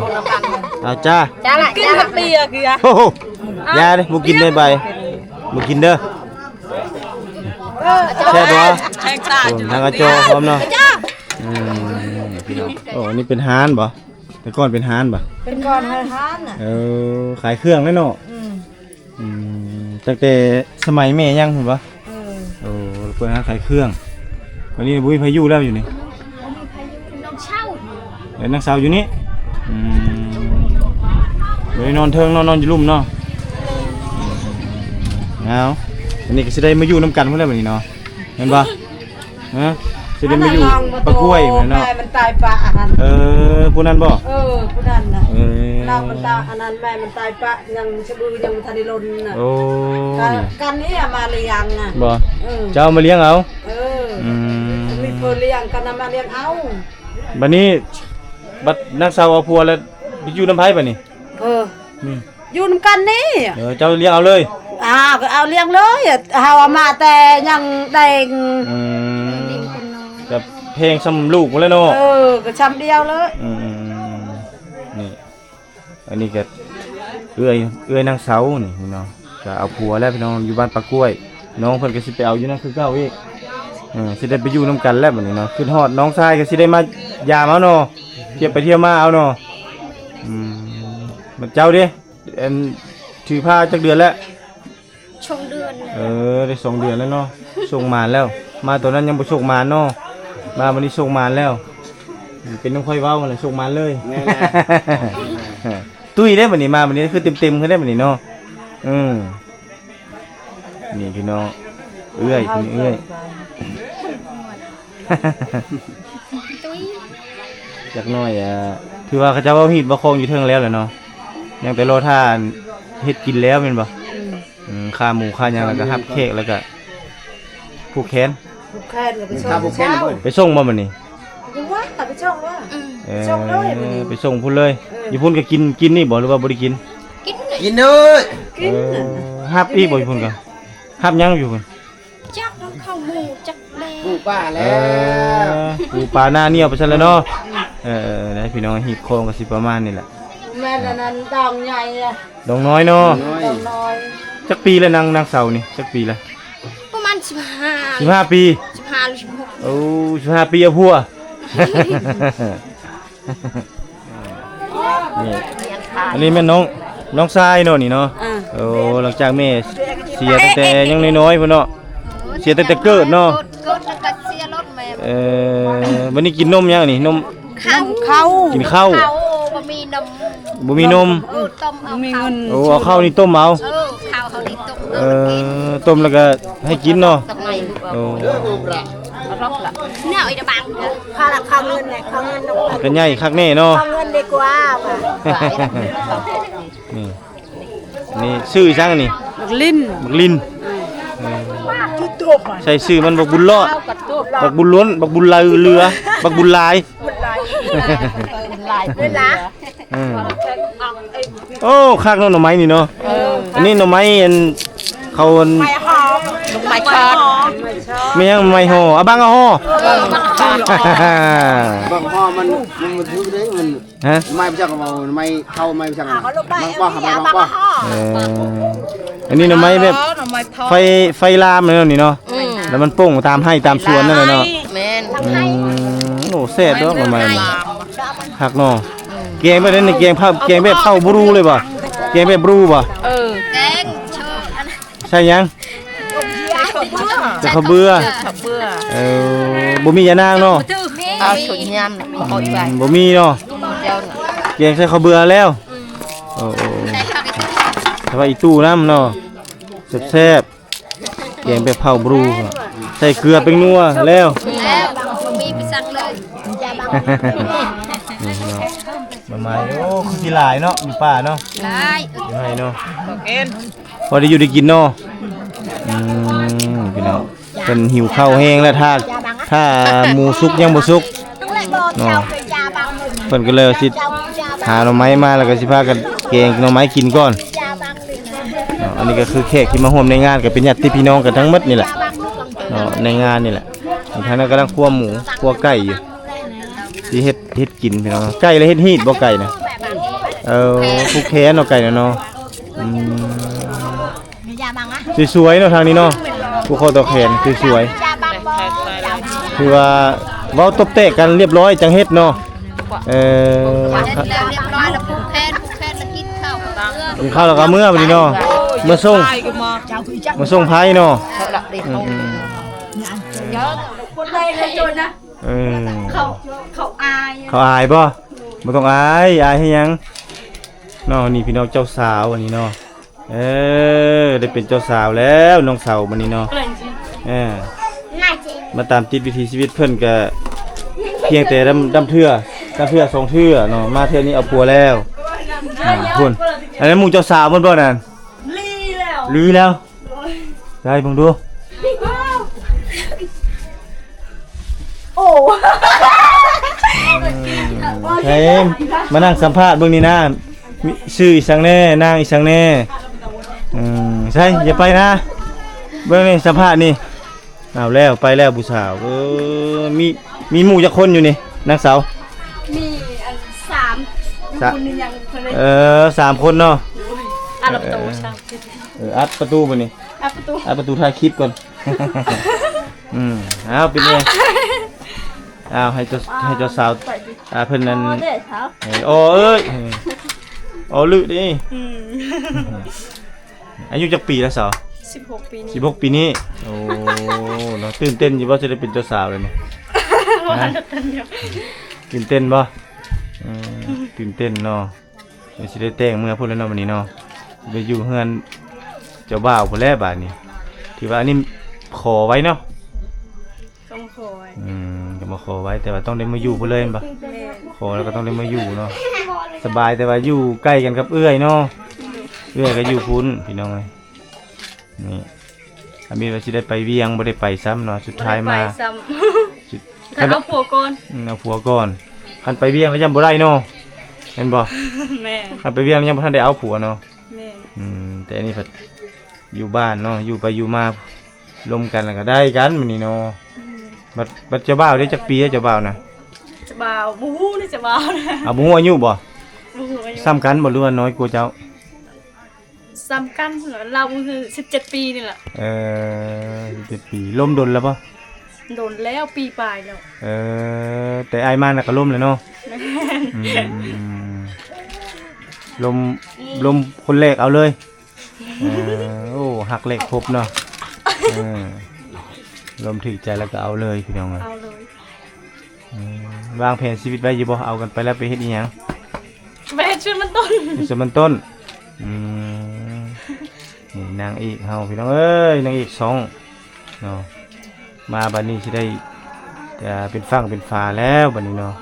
ເອົາຈ້າ ຈ້າລະ ກິນ ຈ້າລະ ເປີກເກືອ ໂອ້ໂຫ ຢ່າເດ້ ບໍ່ກິນເດ້ ໃບ ບໍ່ກິນເດີ ແຊບບໍ່? ແຊບ ໂອ້ ທາງກະຈໍພ້ອມເນາະ ອືມ ພີ່ນ້ອງ ໂອ້ ອັນນີ້ເປັນຮ້ານບໍ່? ແຕ່ກ່ອນເປັນຮ້ານບໍ່? ເປັນກ່ອນຮ້ານນະ ເອີ ຂາຍເຄື່ອງແລ້ວເນາະ ອືມ ອືມ ຕັ້ງແຕ່ສະໄໝແມ່ຍັງພຸ້ນບໍ່? ເອີ ໂອ້ ເປີດຮ້ານຂາຍເຄື່ອງ ບັດນີ້ບໍ່ມີໃຜຢູ່ແລ້ວ ຢູ່ນີ້ ເອີ ນາງສາວຢູ່ນີ້ ອືມ ບໍ່ໄດ້ນອນເທິງເນາະ ນອນຢູ່ລຸ່ມເນາະ ເອົາ ອັນນີ້ກໍຊິໄດ້ມາຢູ່ນຳກັນພຸ້ນແຫຼະບັດນີ້ເນາະ ແມ່ນບໍ່? ຮະ? ຊິໄດ້ມາຢູ່ປາກ້ວຍແມ່ນເນາະ. ແມ່ມັນຕາຍປະຫັ້ນ. ເອີ ຜູ້ນັ້ນບໍ່? ເອີ ຜູ້ນັ້ນນະ. ເອີ ລາວມັນຕາຍອັນນັ້ນ ແມ່ມັນຕາຍປະ ຍັງສະບືຍັງບໍ່ທັນໄດ້ຫຼົ່ນນະ. ໂອ້ ກັນນີ້ມາລ້ຽງນະ. ບໍ່? ເອີ ເຈົ້າມາລ້ຽງເອົາ? ເອີ ອືມ ມີເພິ່ນລ້ຽງ ກັນນຳມາລ້ຽງເອົາ. ບັດນີ້ ບັດນາງສາວເອົາຜົວແລ້ວ ຢູ່ນຳໃຜບັດນີ້? ເອີ ອືມ ຢູ່ນຳກັນນີ້. ເອີ ເຈົ້າລ້ຽງເອົາເລີຍ? ອ່າ ກໍເອົາລ້ຽງເລີຍ ເຮົາເອົາມາແຕ່ຍັງແດງ. ອືມ ແບບແພງສ່ຳລູກພຸ້ນແຫຼະເນາະ. ເອີ ກໍສ່ຳດຽວເລີຍ. ອືມ ນີ້ ອັນນີ້ກໍເອື້ອຍ ເອື້ອຍນາງເສົານີ້ເນາະ ກໍເອົາຜົວແລ້ວພີ່ນ້ອງ ຢູ່ບ້ານປາກ້ວຍ. ນ້ອງເພິ່ນກໍຊິໄປເອົາຢູ່ນັ້ນຄືເກົ່າອີກ. ເອີ ຊິໄດ້ໄປຢູ່ນຳກັນແລ້ວບັດນີ້ເນາະ. ຄິດຮອດນ້ອງຊາຍກໍຊິໄດ້ມາຢາມເອົາເນາະ ທ່ຽວໄປທ່ຽວມາເອົາເນາະ. ອືມ ບັດເຈົ້າເດ້ ອັນ ຖືພາຈັກເດືອນແລ້ວ? ສອງເດືອນ. ເອີ ໄດ້ສອງເດືອນແລ້ວເນາະ. ໂຊກໝານແລ້ວ ມາຕອນນັ້ນຍັງບໍ່ໂຊກໝານເນາະ ມາບັດນີ້ໂຊກໝານແລ້ວ. ເປັນນຳຂ້ອຍເວົ້າຫັ້ນແຫຼະ ໂຊກໝານເລີຍ. ແມ່ນແຫຼະ ຕຸ້ຍເດ້ບັດນີ້ ມາບັດນີ້ຄືເຕັມໆຂຶ້ນເດ້ບັດນີ້ເນາະ. ອືມ ນີ້ພີ່ນ້ອງ ເອື້ອຍ ເອື້ອຍ ຕຸ້ຍ ຈັກໜ້ອຍ ອ່າ ຖືວ່າເຂົາເຈົ້າເອົາຮີດເອົາຄອງຢູ່ເທິງແລ້ວແຫຼະເນາະ ຍັງແຕ່ລໍຖ້າເຮັດກິນແລ້ວແມ່ນບໍ່? ອືມ ອືມ ຂ້າໝູຂ້າຫຍັງ ແລ້ວກໍຮັບແຂກ ແລ້ວກໍຜູກແຂນ ຜູກແຂນກໍໄປສົ່ງ. ໄປສົ່ງບໍ່ມື້ນີ້? ຍັງວ່າໄປສົ່ງວ່າ. ອືມ ເອີ ໄປສົ່ງເລີຍມື້ນີ້ ໄປສົ່ງພຸ້ນເລີຍ. ເອີ ຢູ່ພຸ້ນກໍກິນ ກິນນີ້ບໍ່ ຫຼືວ່າບໍ່ໄດ້ກິນ? ກິນ ກິນເດີ ກິນ. ເອີ ຮັບອີກບໍ່ຢູ່ພຸ້ນກໍ ຮັບຫຍັງຢູ່ພຸ້ນ? ຈັກເຂົ້າໝູ ຈັກແດ່ ປູປາແລ້ວ. ເອີ ປູປາໜ້າໜຽວໄປຊັ້ນແຫຼະເນາະ. ເອີ ເອີ ເອີ ພີ່ນ້ອງ ຮີດຄອງກໍຊິປະມານນີ້ແຫຼະ. ແມ່ນອັນນັ້ນດອງໃຫຍ່ ດອງນ້ອຍເນາະ. ດອງນ້ອຍ ດອງນ້ອຍ. ຈັກປີແລ້ວນາງ ນາງເສົານີ້ ຈັກປີແລ້ວ? ປະມານສິບຫ້າ ສິບຫ້າປີ. ສິບຫ້າ ຫຼື ສິບຫົກ. ໂອ້ ສິບຫ້າປີເອົາຜົວ. ນີ້ ອັນນີ້ແມ່ນນ້ອງ ນ້ອງຊາຍເນາະນີ້ເນາະ. ອ່າ ໂອ້ ຫຼັງຈາກແມ່ເສຍຕັ້ງແຕ່ຍັງນ້ອຍໆພຸ້ນເນາະ ເສຍຕັ້ງແຕ່ເກີດເນາະ. ເກີດ ເກີດແລ້ວກໍເສຍລົດແມ່. ເອີ ບັດນີ້ກິນນົມຫຍັງນີ້? ນົມ ເຂົ້າ ເຂົ້າ ກິນເຂົ້າ ເຂົ້າ ບໍ່ມີນົມ ບໍ່ມີນົມ. ເອີ ຕົ້ມເອົາ ບໍ່ມີເງິນ. ໂອ້ ເອົາເຂົ້ານີ້ຕົ້ມເອົາ. ເອີ ເຂົ້າເຮົານີ້ຕົ້ມ. ເອີ ຕົ້ມແລ້ວກໍໃຫ້ກິນເນາະ. ໂອ້ ແນວອີດະບັງ ເຂົ້າລະ ເຂົ້າເງິນແຫຼະ ເຂົ້າເງິນ. ກໍໃຫຍ່ຄັກແນ່ເນາະ ເຂົ້າເງິນດີກວ່າ. ນີ້ ນີ້ຊື່ຫຍັງນີ້? ບັກລິນ ບັກລິນ. ເອີ ໃສ່ຊື່ມັນບັກບຸນລອດ ບັກບຸນລ້ນ ບັກບຸນເຫຼືອ ບັກບຸນຫຼາຍ ບຸນຫຼາຍ ບຸນຫຼາຍ. ເອີ ໂອ້ ຄັກເນາະ ໜໍ່ໄມ້ນີ້ເນາະ. ເອີ ອັນນີ້ໜໍ່ໄມ້ ອັນ ເຂົາ ອັນ ໜໍ່ໄມ້ທອດ ແມ່ນຫຍັງ ໜໍ່ໄມ້ຫໍ່ ອາ ບັງອາຫໍ່. ເອີ ບັງຫໍ່ ບັງຫໍ່ມັນ ມັນບໍ່ຖືກເດ້ ມັນ ຮະ ໄມ້ໄປຈັກເວົ້າ ໄມ້ເຂົ້າ ໄມ້ໄປຈັກ ບັງບໍ່ ບັງບໍ່. ເອີ ອັນນີ້ໜໍ່ໄມ້ແບບ ໜໍ່ໄມ້ທອດ ໄຟ ໄຟລາມແນວນີ້ເນາະ. ອືມ ແລ້ວມັນປົ່ງຕາມໄຮ່ຕາມສວນນັ້ນແຫຼະເນາະ. ແມ່ນ ອືມ ໂອ້ ແຊບດອກໜໍ່ໄມ້ ຄັກເນາະ. ແກງແບບໃດນີ້ ແກງເຜົາ ແກງແບບເຜົາບຣູເລີຍບໍ່? ແກງແບບບຣູບໍ່? ເອີ ແກງ ໃສ່ຫຍັງ? ໃສ່ເຂົ້າເບືອ ໃສ່ເຂົ້າເບືອ ເອີ ບໍ່ມີຢານາງເນາະ. ເອົາ ບໍ່ມີເນາະ ແກງໃສ່ເຂົ້າເບືອແລ້ວ. ໂອ້ ແຕ່ວ່າອີຕູ້ນຳເນາະ ແຊບໆ. ແກງແບບເຜົາບຣູ ໃສ່ເກືອແປ້ງນົວແລ້ວ ແລ້ວ ບໍ່ມີໄປສັ່ງເລີຍ. ນີ້ເນາະ ໜໍ່ໄມ້ ໂອ້ ຄືຊິຫຼາຍເນາະ ຢູ່ປ່າເນາະ ຫຼາຍ ຢູ່ໄຮ່ເນາະ. ພໍໄດ້ຢູ່ໄດ້ກິນເນາະ. ອືມ ພີ່ນ້ອງ ເພິ່ນຫິວເຂົ້າແຮງແລ້ວ ຖ້າ ຖ້າໝູສຸກຍັງບໍ່ສຸກເນາະ ເພິ່ນກໍເລີຍຊິຫາໜໍ່ໄມ້ມາ ແລ້ວກໍຊິພາກັນແກງໜໍ່ໄມ້ກິນກ່ອນເນາະ. ອັນນີ້ກໍຄືແຂກທີ່ມາຮ່ວມໃນງານ ກໍເປັນຍາດຕິພີ່ນ້ອງກັນທັງໝົດນີ້ແຫຼະເນາະ ໃນງານນີ້ແຫຼະ. ທາງນັ້ນກຳລັງຂົ້ວໝູ ຂົ້ວໄກ່ຢູ່ ຊິເຮັດ ເຮັດກິນພີ່ນ້ອງ. ໄກ່ລະເຮັດຮີດບໍ່ ໄກ່ນະ? ເອີ ຜູກແຂນເນາະ ໄກ່ນະເນາະ. ອືມ ສວຍໆເນາະ ທາງນີ້ເນາະ ຜູກຄໍຕໍ່ແຂນສວຍໆ ຄືວ່າເວົ້າຕົບແຕກກັນລຽບຮ້ອຍຈັ່ງເຮັດເນາະ. ເອີ ແລ້ວລຽບຮ້ອຍແລ້ວຜູກແຂນ ຜູກແຂນແລ້ວກິນເຂົ້າ ກິນເຂົ້າແລ້ວກໍເມືອບັດນີ້ເນາະ ເມືອສົ່ງ ເມືອສົ່ງໄຜເນາະ. ອືມ ເອີ ເຂົາ ເຂົາອາຍ ເຂົາອາຍບໍ່? ບໍ່ຕ້ອງອາຍ ອາຍເຮັດຫຍັງເນາະ. ນີ້ພີ່ນ້ອງເຈົ້າສາວອັນນີ້ເນາະ. ເອີ ໄດ້ເປັນເຈົ້າສາວແລ້ວນ້ອງສາວມື້ນີ້ເນາະ. ເອີ ມາຕາມຕິດວິຖີຊີວິດເພິ່ນກະພຽງແຕ່ດຳ ດຳເທື່ອ ດຳເທື່ອສອງເທື່ອເນາະ. ມາເທື່ອນີ້ເອົາຜົວແລ້ວ. ອືມ ພຸ້ນ ອັນນັ້ນໝູ່ເຈົ້າສາວເພິ່ນບໍ່ນັ້ນ? ລີແລ້ວ ລີແລ້ວ. ໃສ່ເບິ່ງດູ. ໂອ້ ໃສ່ ມານັ່ງສຳພາດເບິ່ງນີ້ນາ. ມີຊື່ອີ່ສັງແດ່? ນາງອີ່ສັງແດ່? ອືມ ໃສ່ ຢ່າໄປນະ. ເບິ່ງນີ້ ສຳພາດນີ້. ເອົາແລ້ວ ໄປແລ້ວຜູ້ສາວ. ເອີ ມີ ມີໝູ່ຈັກຄົນຢູ່ນີ້ ນາງສາວ? ມີອັນສາມ ສາມ ຄົນນີ້ຍັງ ເອີ ສາມຄົນເນາະ. ອັດປະຕູ ເອີ ສາມ ເອີ ອັດປະຕູບັດນີ້ ອັດປະຕູ ອັດປະຕູ ຖ່າຍຄລິບກ່ອນ. ອືມ ເອົາ ເປັນໄງ? ເອົາ ໃຫ້ເຈົ້າ ໃຫ້ເຈົ້າສາວ ອ່າ ເພິ່ນນັ້ນ ອໍເດີສາວ ເອີ ອໍເອີຍ ອໍລຶເດ້. ອືມ ອາຍຸຈັກປີແລ້ວສາວ? ສິບຫົກປີນີ້ ສິບຫົກປີນີ້. ໂອ້ ເນາະ ຕື່ນເຕັ້ນຢູ່ບໍ່ ຈະໄດ້ເປັນເຈົ້າສາວແລ້ວນີ້? ບໍ່ ຮະ? ຕື່ນເຕັ້ນຢູ່ ຕື່ນເຕັ້ນບໍ່? ເອີ ຕື່ນເຕັ້ນເນາະ. ດຽວຊິໄດ້ແຕ່ງເມືອພຸ້ນແລ້ວເນາະ ບັດນີ້ເນາະ. ໄປຢູ່ເຮືອນເຈົ້າບ່າວພຸ້ນແຫຼະບາດນີ້. ຖືວ່າອັນນີ້ຂໍໄວ້ເນາະ. ຕ້ອງຂໍໄວ້ ອືມ ກໍມາຂໍໄວ້ ແຕ່ວ່າຕ້ອງໄດ້ມາຢູ່ພຸ້ນເລີຍແມ່ນບໍ່? ແມ່ນ ຂໍແລ້ວກໍຕ້ອງໄດ້ມາຢູ່ເນາະ. ສະບາຍ ແຕ່ວ່າຢູ່ໃກ້ກັນກັບເອື້ອຍເນາະ. ເອື້ອຍກໍຢູ່ພຸ້ນ ພີ່ນ້ອງເອີຍ. ນີ້ ອາມີນວ່າຊິໄດ້ໄປວຽງ ບໍ່ໄດ້ໄປຊ້ຳເນາະ ສຸດທ້າຍມາ ບໍ່ໄດ້ໄປຊ້ຳ ສຸດ ຄັນເອົາຜົວກ່ອນ ອືມ ເອົາຜົວກ່ອນ. ຄັນໄປວຽງແລ້ວຍັງບໍ່ໄດ້ເນາະ ແມ່ນບໍ່? ແມ່ນ ຄັນໄປວຽງຍັງບໍ່ທັນໄດ້ເອົາຜົວເນາະ. ແມ່ນ ອືມ ແຕ່ອັນນີ້ພັດຢູ່ບ້ານເນາະ ຢູ່ໄປຢູ່ມາລົມກັນແລ້ວກໍໄດ້ກັນມື້ນີ້ເນາະ. ອືມ ບັດ ບັດເຈົ້າບ່າວເດ້ ຈັກປີເຈົ້າບ່າວນະ? ເຈົ້າບ່າວ ບໍ່ຮູ້ເດ້ເຈົ້າບ່າວນະ. ເອົາ ບໍ່ຮູ້ອາຍຸບໍ່? ບໍ່ຮູ້ອາຍຸ ສ່ຳກັນບໍ່ ຫຼືວ່ານ້ອຍກວ່າເຈົ້າ? ສ່ຳກັນ ລາວກໍຄືສິບເຈັດປີນີ້ແຫຼະ. ເອີ ສິບເຈັດປີ ລົມດົນແລ້ວບໍ່? ດົນແລ້ວ ປີປາຍແລ້ວ. ເອີ ແຕ່ອ້າຍມານະກໍລົມແລ້ວເນາະ. ແມ່ນ ອືມ ອືມ ອືມ ລົມ ລົມຄົນແລກເອົາເລີຍ. ເອີ ໂອ້ ຮັກແລກພົບເນາະ. ເອີ ລົມຖືກໃຈແລ້ວກໍເອົາເລີຍ ພີ່ນ້ອງເອີຍ ເອົາເລີຍ. ອືມ ວາງແຜນຊີວິດໄວ້ຢູ່ບໍ່? ເອົາກັນໄປແລ້ວໄປເຮັດອີ່ຫຍັງ? ໄປເຮັດສວນມັນຕົ້ນ ເຮັດສວນມັນຕົ້ນ. ອືມ ນີ້ນາງເອກເຮົາ ພີ່ນ້ອງເອີຍ ນາງເອກຊ່ອງເນາະ. ມາບັດນີ້ຊິໄດ້ ອ່າ ເປັນຝັ່ງເປັນຝາແລ້ວບັດນີ້ເນາະ.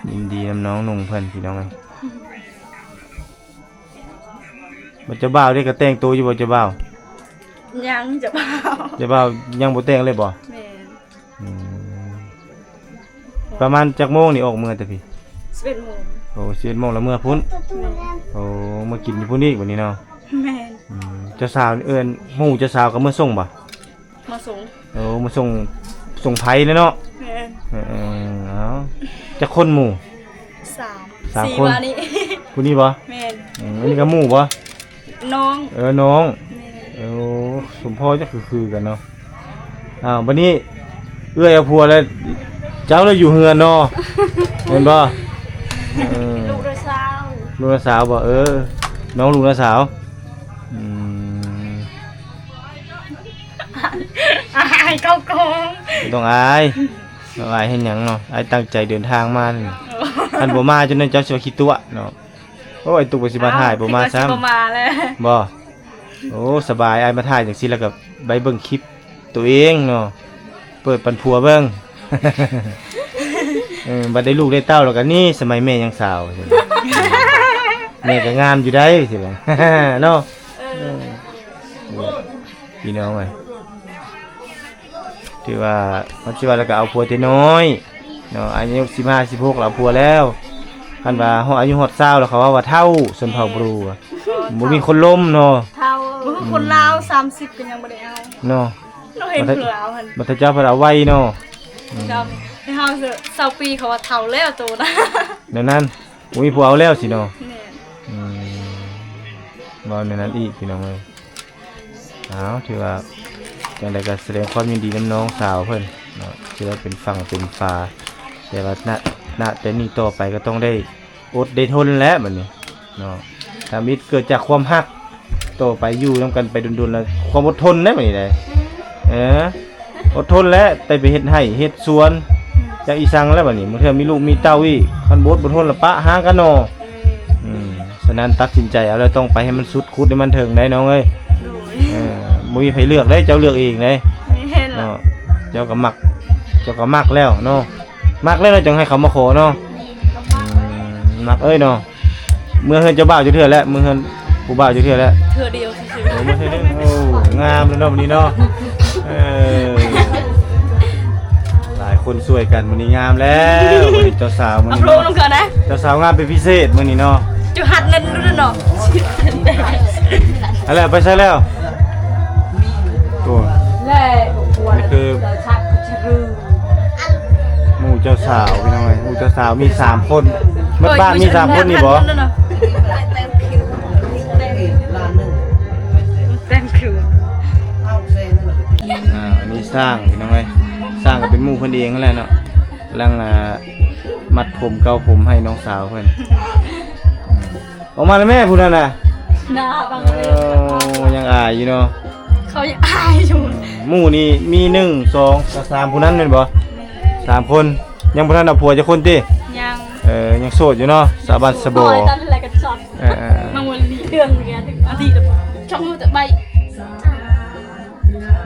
ຍິນດີນຳນ້ອງນຸ່ງເພິ່ນ ພີ່ນ້ອງເອີຍ. ບັດເຈົ້າບ່າວເດ້ ກໍແຕ່ງໂຕຢູ່ບໍ່ເຈົ້າບ່າວ? ຍັງ ເຈົ້າບ່າວ ເຈົ້າບ່າວຍັງບໍ່ແຕ່ງເລີຍບໍ່? ແມ່ນ ອືມ ປະມານຈັກໂມງນີ້ອອກເມືອແຕ່ພີ້? ສິບເອັດໂມງ. ໂອ້ ສິບເອັດໂມງແລ້ວເມືອພຸ້ນ. ແມ່ນ ໂອ້ ມາກິນຢູ່ພຸ້ນອີກບັດນີ້ເນາະ. ແມ່ນ ອືມ ເຈົ້າສາວເອີ້ນ ໝູ່ເຈົ້າສາວກໍເມືອສົ່ງບໍ່? ມາສົ່ງ. ໂອ້ ມາສົ່ງ ສົ່ງໄພແຫຼະເນາະ. ແມ່ນ ເອີ ເອີ ເອົາ ຈັກຄົນໝູ່? ສາມ ສາມຄົນ. ຜູ້ນີ້ບໍ່? ແມ່ນ ອືມ ອັນນີ້ກໍໝູ່ບໍ່? ນ້ອງ ເອີ ນ້ອງ. ແມ່ນ ໂອ້ ສົມພໍຈັກຄືໆກັນເນາະ. ອ້າວ ບັດນີ້ເອື້ອຍເອົາຜົວແລ້ວ ເຈົ້າລະຢູ່ເຮືອນເນາະ ແມ່ນບໍ່? ເອີ ລູກລະສາວ ລູກລະສາວບໍ່? ເອີ ນ້ອງລູກລະສາວ. ອືມ ອາຍເຂົາກອງ ບໍ່ຕ້ອງອາຍ ບໍ່ອາຍເຮັດຫຍັງເນາະ. ອ້າຍຕັ້ງໃຈເດີນທາງມານີ້ ຄັນບໍ່ມາຈັ່ງໃດເຈົ້າຊິວ່າຂີ້ຕົວະເນາະ. ໂອ້ຍ ຕຸກວ່າຊິມາຖ່າຍ ອ້າວ ບໍ່ມາຊ້ຳ ຄິດວ່າຊິບໍ່ມາແລ້ວ ບໍ່? ໂອ້ ສະບາຍ ອ້າຍມາຖ່າຍຈັ່ງຊີ້ແລ້ວກໍໄດ້ເບິ່ງຄລິບຕົວເອງເນາະ ເປີດປັນຜົວເບິ່ງ. ເອີ ບັດໄດ້ລູກໄດ້ເຕົ້າແລ້ວກໍນີ້ ສະໄໝແມ່ຍັງສາວ ແມ່ກໍງາມຢູ່ໃດ໋ ຊິວ່າເນາະ. ເອີ ເອີ ພີ່ນ້ອງເອີຍ ຖືວ່າ ມັນຊິວ່າແລ້ວກໍເອົາຜົວແຕ່ນ້ອຍເນາະ ອາຍຸສິບຫ້າ ສິບຫົກແລ້ວເອົາຜົວແລ້ວ. ຄັນວ່າຮອດອາຍຸຮອດຊາວແລ້ວ ເຂົາເວົ້າວ່າເຖົ້າ ຊົນເຜົ່າບຣູ ບໍ່ມີຄົນລົມເນາະ. ເຖົ້າ ບໍ່ຄືຄົນລາວ ອືມ ສາມສິບກໍຍັງບໍ່ໄດ້ເອົາເນາະ. ເນາະ ເຫັນຜູ້ລາວຫັ້ນ ບັດເຈົ້າເພິ່ນເອົາໄວເນາະ. ອືມ ເຈົ້າ ໃຫ້ເຮົາຊາວປີ ເຂົາວ່າເຖົ້າແລ້ວໂຕນະ ແນວນັ້ນ ບໍ່ມີຜູ້ເອົາແລ້ວຊິເນາະ. ແມ່ນ ອືມ ເວົ້າແນວນັ້ນອີກ ພີ່ນ້ອງເອີຍ. ເອົາ ຖືວ່າຈັ່ງໃດກໍສະແດງຄວາມຍິນດີນຳນ້ອງສາວເພິ່ນເນາະ ທີ່ໄດ້ເປັນຝັ່ງເປັນຝາ ແຕ່ວ່າ ນະ ນະ ແຕ່ນີ້ຕໍ່ໄປກໍຕ້ອງໄດ້ອົດໄດ້ທົນແຫຼະບັດນີ້ເນາະ. ທຳອິດເກີດຈາກຄວາມຮັກ ຕໍ່ໄປຢູ່ນຳກັນໄປດົນໆ ແລ້ວ ຄວາມອົດທົນເດ້ບັດນີ້ເດ້. ເອີ ອົດທົນແຫຼະ ແຕ່ໄປເຮັດໄຮ່ເຮັດສວນ ອືມ ຈັກອີ່ສັງແລ້ວບັດນີ້ ບາງເທື່ອມີລູກມີເຕົ້າອີກ ຄັນບໍ່ອົດບໍ່ທົນລະປະຫາກັນເນາະ. ອືມ ອືມ ສ ສະນັ້ນຕັດສິນໃຈເອົາແລ້ວ ຕ້ອງໄປໃຫ້ມັນສຸດ ຂຸດໃຫ້ມັນເຖິງໄດ໋ນ້ອງເອີຍ. ໂດຍ ເອີ ບໍ່ມີໃຜເລືອກໄດ໋ ເຈົ້າເລືອກເອງໄດ໋. ແມ່ນແລ້ວ ເນາະ ເຈົ້າກໍມັກ ເຈົ້າກໍມັກແລ້ວເນາະ ມັກແລ້ວເນາະ ຈັ່ງໃຫ້ເຂົາມາຂໍເນາະ. ອືມ ມັກເອີຍເນາະ. ເມືອເຮືອນເຈົ້າບ່າວຈັກເທື່ອແລ້ວ? ເມືອເຮືອນຜູ້ບ່າວຈັກເທື່ອແລ້ວ? ເທື່ອດຽວຊື່ໆ. ໂອ້ ເມືອເທື່ອດຽວ. ໂອ້ ງາມແລ້ວເນາະ ມື້ນີ້ເນາະ. ເອີ ຫຼາຍຄົນຊ່ວຍກັນ ມື້ນີ້ງາມແລ້ວ. ມື້ນີ້ເຈົ້າສາວ ມື້ນີ້ເນາະ ເຈົ້າສາວງາມເປັນພິເສດມື້ນີ້ເນາະ. ເຈົ້າຫັດນັ້ນເນາະ. ອັນແລ້ວໄປໃສແລ້ວ? ໂອ້ ແລະ ນີ້ຄື ໝູ່ເຈົ້າສາວພີ່ນ້ອງເອີຍ. ໝູ່ເຈົ້າສາວມີສາມຄົນ. ໝົດບ້ານມີສາມຄົນນີ້ບໍ? ແຕ່ງຄິວ ອ່າ ອັນນີ້ຊ່າງພີ່ນ້ອງເອີຍ. ຊ່າງກໍເປັນໝູ່ເພິ່ນເອງຫັ້ນແຫຼະເນາະ. ກຳລັງ ອ່າ ມັດຜົມເກົ້າຜົມໃຫ້ນ້ອງສາວເພິ່ນ. ອອກມາແລ້ວແມ່ຜູ້ນັ້ນນະ. ໜ້າບັງເລີຍ. ໂອ້ ຍັງອາຍຢູ່ເນາະ. ເຂົາຍັງອາຍຢູ່. ໝູ່ນີ້ມີໜຶ່ງ ສອງ ສາມ ຜູ້ນັ້ນແມ່ນບໍ່? ສາມຄົນ. ຍັງບໍ່ທັນເອົາຜົວຈັກຄົນຕິ? ຍັງ. ເອີ ຍັງໂສດຢູ່ເນາະ ສາວບ້ານສະບໍ. ເອີໆ ມາວັນນີ້ເດືອນອາທິດແລ້ວ ສອງມື້ແຕ່ໃບ.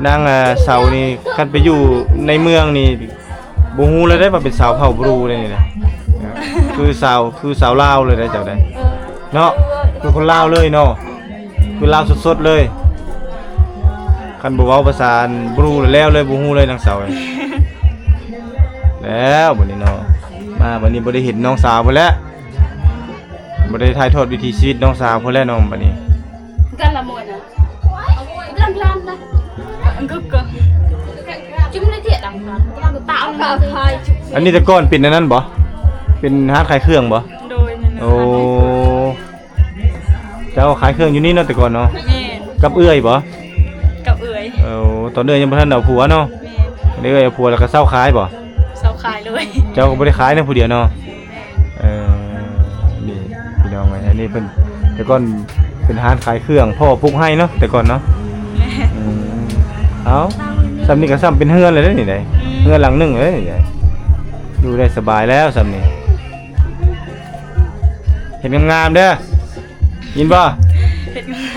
ນາງ ເອີ ເສົານີ້ ຄັນໄປຢູ່ໃນເມືອງນີ້ ບໍ່ຮູ້ເລີຍເດ້ວ່າເປັນຊາວເຜົ່າບຣູເດ້ນີ້ນະ. ຄືຊາວ ຄືຊາວລາວເລີຍເດ້ເຈົ້າເດ້. ເອີ ເນາະ ຄືຄົນລາວເລີຍເນາະ. ຄືລາວສົດໆເລີຍ. ຄັນບໍ່ເວົ້າພາສາບຣູແລ້ວເລີຍ ບໍ່ຮູ້ເລີຍນາງເສົາ. ແລ້ວບັດນີ້ເນາະ ມາບັດນີ້ບໍ່ໄດ້ເຫັນນ້ອງສາວພຸ້ນແຫຼະ. ບໍ່ໄດ້ຖ່າຍທອດວິຖີຊີວິດນ້ອງສາວພຸ້ນແຫຼະນ້ອງບັດນີ້. ກັນລະມວນນະ ກັນລະມວນນະ ອັນນີ້ແຕ່ກ່ອນເປັນອັນນັ້ນບໍ່? ເປັນຮ້ານຂາຍເຄື່ອງບໍ່? ໂດຍ ໂອ້ ເຈົ້າຂາຍເຄື່ອງຢູ່ນີ້ເນາະແຕ່ກ່ອນເນາະ. ແມ່ນ. ກັບເອື້ອຍບໍ່? ກັບເອື້ອຍ. ໂອ້ ຕອນເອື້ອຍຍັງບໍ່ທັນເອົາຜົວເນາະ. ແມ່ນ. ເອື້ອຍເອົາຜົວແລ້ວກໍເຊົາຂາຍບໍ່? ເຊົາຂາຍເລີຍ. ເຈົ້າກໍບໍ່ໄດ້ຂາຍນຳຜູ້ດຽວເນາະ. ເອີ ນີ້ພີ່ນ້ອງເອີຍ ອັນນີ້ເພິ່ນ ແຕ່ກ່ອນເປັນຮ້ານຂາຍເຄື່ອງ ພໍ່ປູກໄຮ່ເນາະ ແຕ່ກ່ອນເນາະ. ແມ່ນ. ອືມ ເອົ້າ ສ່ຳນີ້ກໍສ່ຳເປັນເຮືອນແລ້ວເດ້ນີ້ໄດ໋. ອືມ ເຮືອນຫຼັງໜຶ່ງເດ້ນີ້ໄດ໋. ຢູ່ໄດ້ສະບາຍແລ້ວສ່ຳນີ້. ເຮັດງາມໆເດີ ຍິນບໍ່?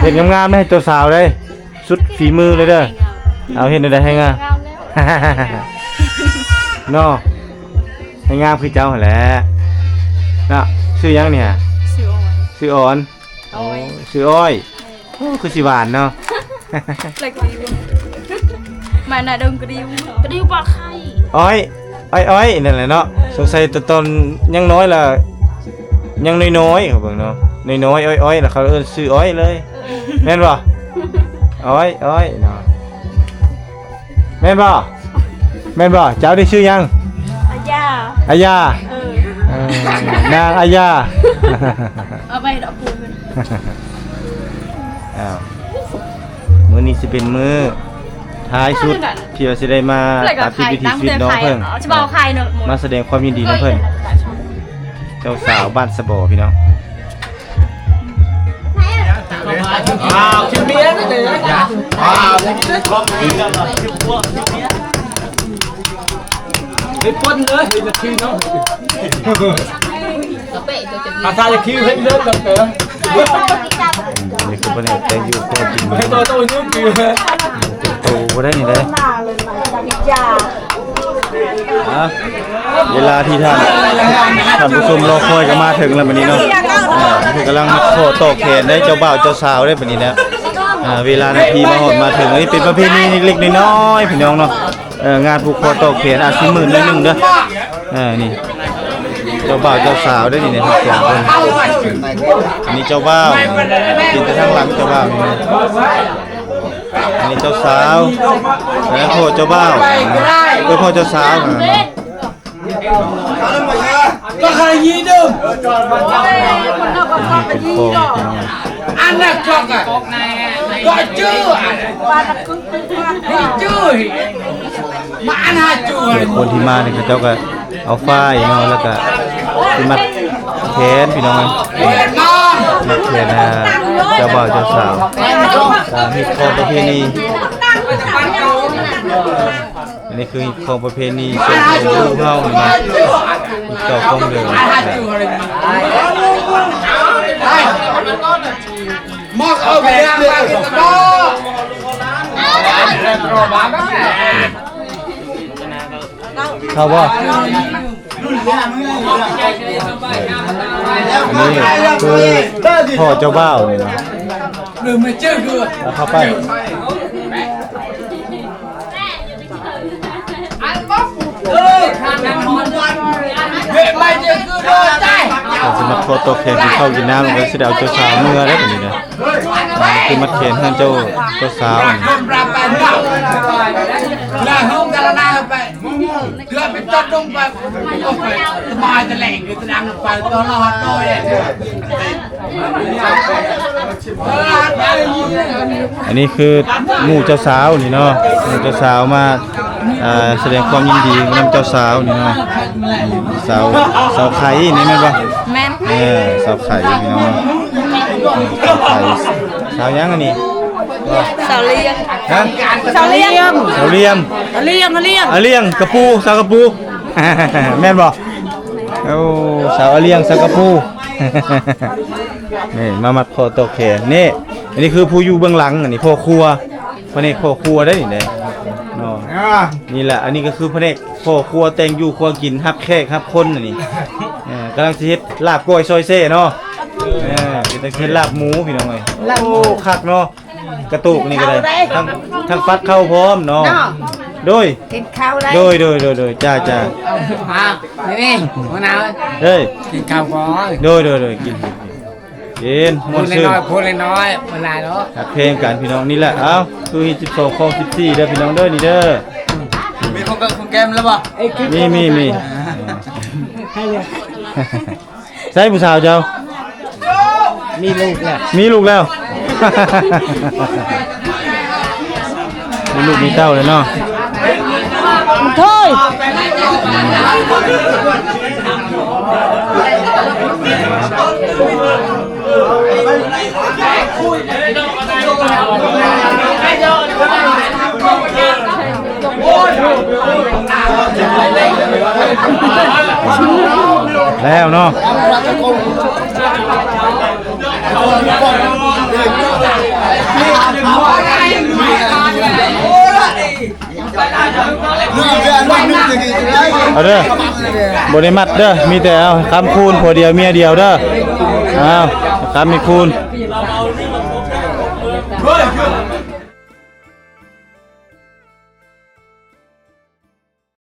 ເຮັດງາມ ເຮັດງາມໆໃຫ້ເຈົ້າສາວເດ້. ສຸດຝີມືເລີຍເດີ. ເອົາ ເຮັດແນວໃດໃຫ້ງາມ ງາມແລ້ວ ເນາະ. ໃຫ້ງາມຄືເຈົ້າຫັ້ນແຫຼະເນາະ. ຊື່ຫຍັງນີ້? ຊື່ອອນ. ຊື່ອອນ. ໂອ້ຍ ຊື່ອ້ອຍ. ໂອ້ ຄືຊິຫວານເນາະ. ແລ້ວກໍດິວ ມາໜ້າດົງກໍດິວ ກໍດິວປາກໄຂ່. ອ້ອຍ ອ້ອຍໆ ນັ້ນແຫຼະເນາະ. ເອີ ສົງໄສແຕ່ຕອນຍັງນ້ອຍລະ ຍັງນ້ອຍໆ ເຂົາເບິ່ງເນາະ ນ້ອຍໆ ອ້ອຍໆ ລະເຂົາເອີ້ນຊື່ອ້ອຍເລີຍ. ເອີ ແມ່ນບໍ່? ອ້ອຍ ອ້ອຍເນາະ. ແມ່ນບໍ່? ແມ່ນບໍ່? ເຈົ້າໄດ້ຊື່ຫຍັງ? ອາຢາ. ອາຢາ. ເອີ ເອີ ນາງອາຢາ. ເອົາໄປດອກຄູນ. ອ້າວ ມື້ນີ້ຊິເປັນມື້ທ້າຍສຸດທີ່ວ່າຊິໄດ້ມາສາທິດວິຖີຊີວິດນ້ອງເພິ່ນ ມາສະແດງຄວາມຍິນດີນຳເພິ່ນ. ເຈົ້າສາວບ້ານສະບໍ ພີ່ນ້ອງ. ເຮັດປົນເດີ ເຮັດຄືເນາະ ພາສາລາວຄືເຮັດເລີຍກັບເອີ. ນີ້ຄືເພິ່ນເຮັດແຕ່ຢູ່ພໍກິນ ໃຫ້ໂຕໂຕຢູ່ຄືໂຕບໍ່ໄດ້ນີ້ເດ້. ເວລາທີ່ທ່ານ ທ່ານຜູ້ຊົມລໍຄອຍກໍມາເຖິງແລ້ວບັດນີ້ເນາະ. ເພິ່ນກຳລັງມາຂໍຕໍ່ແຂນໄດ້ ເຈົ້າບ່າວເຈົ້າສາວໄດ້ບັດນີ້ນະ. ເວລານາທີມາຮອດມາເຖິງ ອັນນີ້ເປັນປະເພນີເລັກໆນ້ອຍໆ ພີ່ນ້ອງເນາະ. ເອີ ງານຜູກຄໍຕໍ່ແຂນອາດຊິມື່ນໜ້ອຍໜຶ່ງເດີ. ເອີ ນີ້ເຈົ້າບ່າວເຈົ້າສາວເດ້ນີ້ ທັງສອງຄົນ. ອັນນີ້ເຈົ້າບ່າວ ເປັນແຕ່ທາງຫຼັງເຈົ້າບ່າວນີ້. ອັນນີ້ເຈົ້າສາວ ອັນນັ້ນພໍ່ເຈົ້າບ່າວ ເອີ ພໍ່ເຈົ້າສາວ. ກໍໃຫ້ຍິນດີ ນີ້ເປັນພໍ່ ອັນນັ້ນກໍ ກໍຈື່ ອັນນັ້ນ ຈື່ ມາອັນຫາຈູ່ ຄົນທີ່ມານີ້ ເຂົາເຈົ້າກໍເອົາຝ້າຍເນາະ ແລ້ວກໍຊິມັດແຂນ ພີ່ນ້ອງ ມັດແຂນ ອ່າ ເຈົ້າບ່າວເຈົ້າສາວ ຕາມຮີດຄອງປະເພນີ. ອັນນີ້ຄືຮີດຄອງປະເພນີ ຂອງເຮົານະ ຮີດເກົ່າຄອງເດີມ. ມາເອົາໄປເລີຍ ເຂົ້າບໍ່? ອັນນີ້ຄືພໍ່ເຈົ້າບ່າວນີ້ນະ ເອົາເຂົ້າໄປ. ເຂົາຊິມາຂໍຕໍ່ແຂກກິນເຂົ້າກິນນ້ຳ ແລ້ວກໍຊິໄດ້ເອົາເຈົ້າສາວເມືອໄດ໋ບັດນີ້ນະ. ອັນນີ້ຄືມັດແຂນເຮືອນເຈົ້າ ເຈົ້າສາວ. ອັນນີ້ຄືໝູ່ເຈົ້າສາວນີ້ເນາະ ໝູ່ເຈົ້າສາວມາ ອ່າ ສະແດງຄວາມຍິນດີນຳເຈົ້າສາວນີ້ເນາະ. ສາວ ສາວໄຂ່ນີ້ແມ່ນບໍ່? ແມ່ນ. ເອີ ສາວໄຂ່ພີ່ນ້ອງ ສາວໄຂ່. ສາວຫຍັງອັນນີ້? ສາວລຽງ. ຮະ? ສາວລຽງ. ສາວລຽງ. ອາລຽງ ອາລຽງ ອາລຽງກະປູ ສາວກະປູ ແມ່ນບໍ່? ໂອ້ ສາວອາລຽງ ສາວກະປູ. ນີ້ມາມັດຂໍ້ຕໍ່ແຂນນີ້. ອັນນີ້ຄືຜູ້ຢູ່ເບື້ອງຫຼັງ ອັນນີ້ພໍ່ຄົວ ພະແນກພໍ່ຄົວໄດ໋ນີ້ເດ້ເນາະ. ນີ້ແຫຼະ ອັນນີ້ກໍຄືພະແນກພໍ່ຄົວ ແຕ່ງຢູ່ຄົວກິນ ຮັບແຂກຮັບຄົນ. ອັນນີ້ ເອີ ກຳລັງຊິເຮັດລາບກ້ອຍຊອຍແຊເນາະ. ເອີ ເປັນຕາເຮັດລາບໝູພີ່ນ້ອງເອີຍ. ໂອ້ ຄັກເນາະ ກະໂຕກນີ້ກໍໄດ້ ທັງ ທັງຟັກເຂົ້າພ້ອມເນາະ. ໂດຍ ກິນເຂົ້າໄດ້. ໂດຍ ໂດຍ ໂດຍ ໂດຍ ຈ້າ ຈ້າ. ມາ ນີ້ ຫົວໜ້າເອີຍ ກິນເຂົ້າກ່ອນ. ໂດຍ ໂດຍ ໂດຍ ກິນ ກິນ ກິນ ກິນ ມ່ວນຊື່ນ ພູດນ້ອຍ ພູດນ້ອຍ ບໍ່ຫຼາຍດອກ. ຮັກແພງກັນພີ່ນ້ອງ. ນີ້ແຫຼະ ເອົ້າ ຄືສິບສອງ ຂອງສິບສີ່ເດີພີ່ນ້ອງເດີ ນີ້ເດີ. ມີຂອງແກ້ມແລ້ວບໍ່? ມີ ມີ ມີ. ໃສຜູ້ສາວເຈົ້າ? ມີລູກແລ້ວ ມີລູກແລ້ວ ມີລູກມີເຕົ້າແລ້ວເນາະ. ໂທ້ຍ ແລ້ວເນາະ. ເອົາເດີ ບໍ່ໄດ້ມັດເດີ ມີແຕ່ເອົາຄຳຄູນ ຜົວດຽວເມຍດຽວເດີ. ເອົາຄຳມີຄູນ.